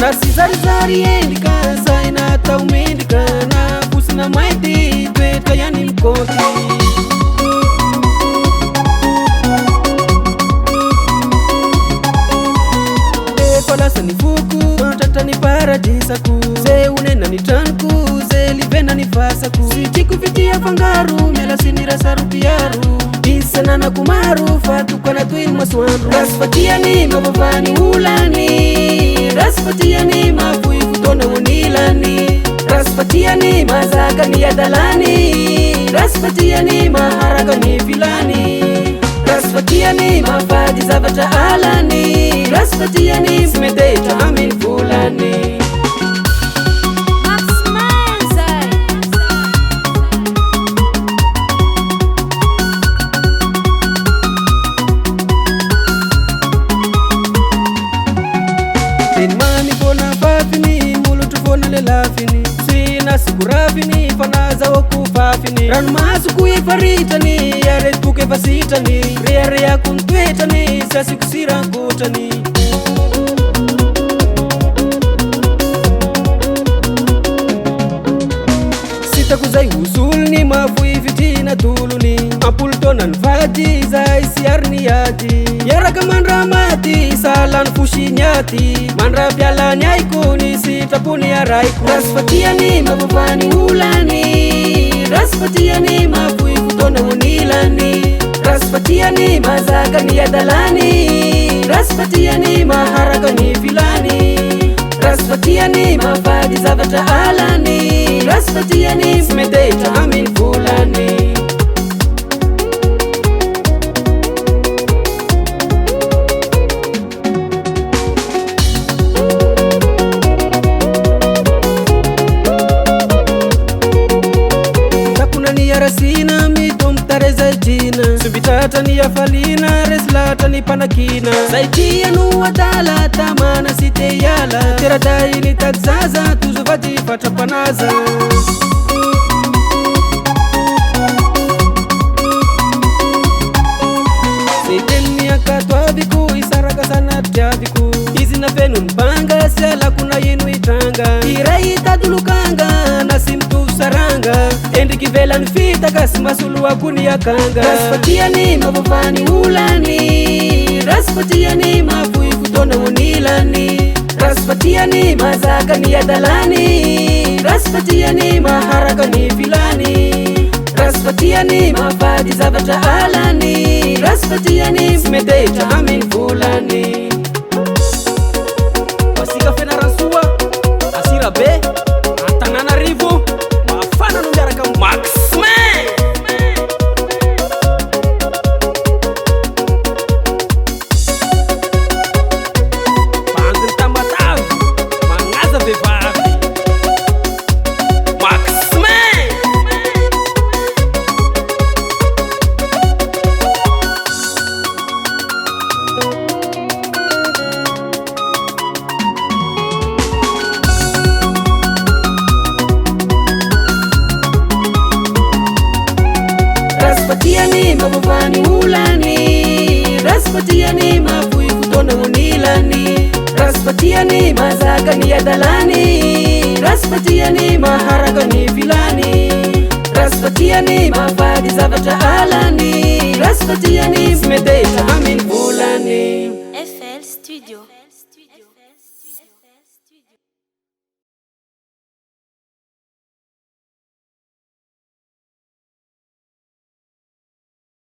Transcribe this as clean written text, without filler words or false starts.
Raha tsy zarizary endrika, saina atao mendrika, na fotsy na mainty, toetra ihany mikaonty. Efa lasa ny foko, tratra ny paradisako, ze onena ny tranoko, ze livena ny fasako. Sy tiako fitia fangaro, miala sy ny rasaropiaro, misy ananako maro fa tokana toy ny masoandro. Rasy fatiany mavava ny olany, rasy fatiany mahafoy fotoana ho anilany, rasy fatiany mahazaka ny adalany, rasy fatiany maharaka ny filany, rasy fatiany mahafady zavatra alany, rasy fatiany tsy metehitra amin'ny volany. Teny mamy foana fafiny, molotro foana lelafiny, tsy nasiko rafiny fa nazahoako fafiny. Ranomasoko efa ritrany, aretiko efa sitrany, reharehako ny toetrany, tsy asiko sira ankoatrany. Sitako zay ho solony, mahafoy fitrina tolony, ampolo taona ny vady, zahay sy ary ny ady. Miaraka mandramaty, sahala ny fosy ny aty, mandra-piala ny aiko, ny sitrapony araiko. Rasy fatiany mavava ny olany, rasy fatiany mahafoy fotoana ho anilany, rasy fatiany mahazaka ny adalany, rasy fatiany maharaka ny filany, rasy fatiany mahafady zavatra alany, rasy fatiany tsy metehitra amin'ny volany. Takona ny harasina, mitombo tarehy zay tiana, sombitratra ny hafaliana, resy lahatra ny mpanakina. Zay tia no adala, tamana sy te hiala, tera-dahy nitady zaza, tozo vady fatra-panaza. Zay teniny ankatoaviko, hisaraka sanatriaviko, izy nafeno ny banga, sy alako na ino hitranga. Iray hitady lokanga, na sy mitovy saranga, endriky ivelany fitaka, sy mahasolo ny akanga. Rasy fatiany mavava ny olany, rasy fatiany mahafoy fotoana ho anilany, rasy fatiany mahazaka ny adalany, rasy fatiany maharaka ny filany, rasy fatiany mahafady zavatra alany, rasy fatiany tsy metehitra amin'ny volany. Masika Fianarantsoa, Antsirabe, Antananarivo, mafana no miaraka amin'ny Maxmin. Bandin'i Tamatave, magnaja vehivavy. Maxmin. Rasy fatiany mavava ny olany, rasy fatiany mahafoy fotoana ho anilany, rasy fatiany mahazaka ny adalany, rasy fatiany maharaka ny filany, rasy fatiany mahafady zavatra alany, rasy fatiany tsy metehitra amin'ny volany. FL Studio.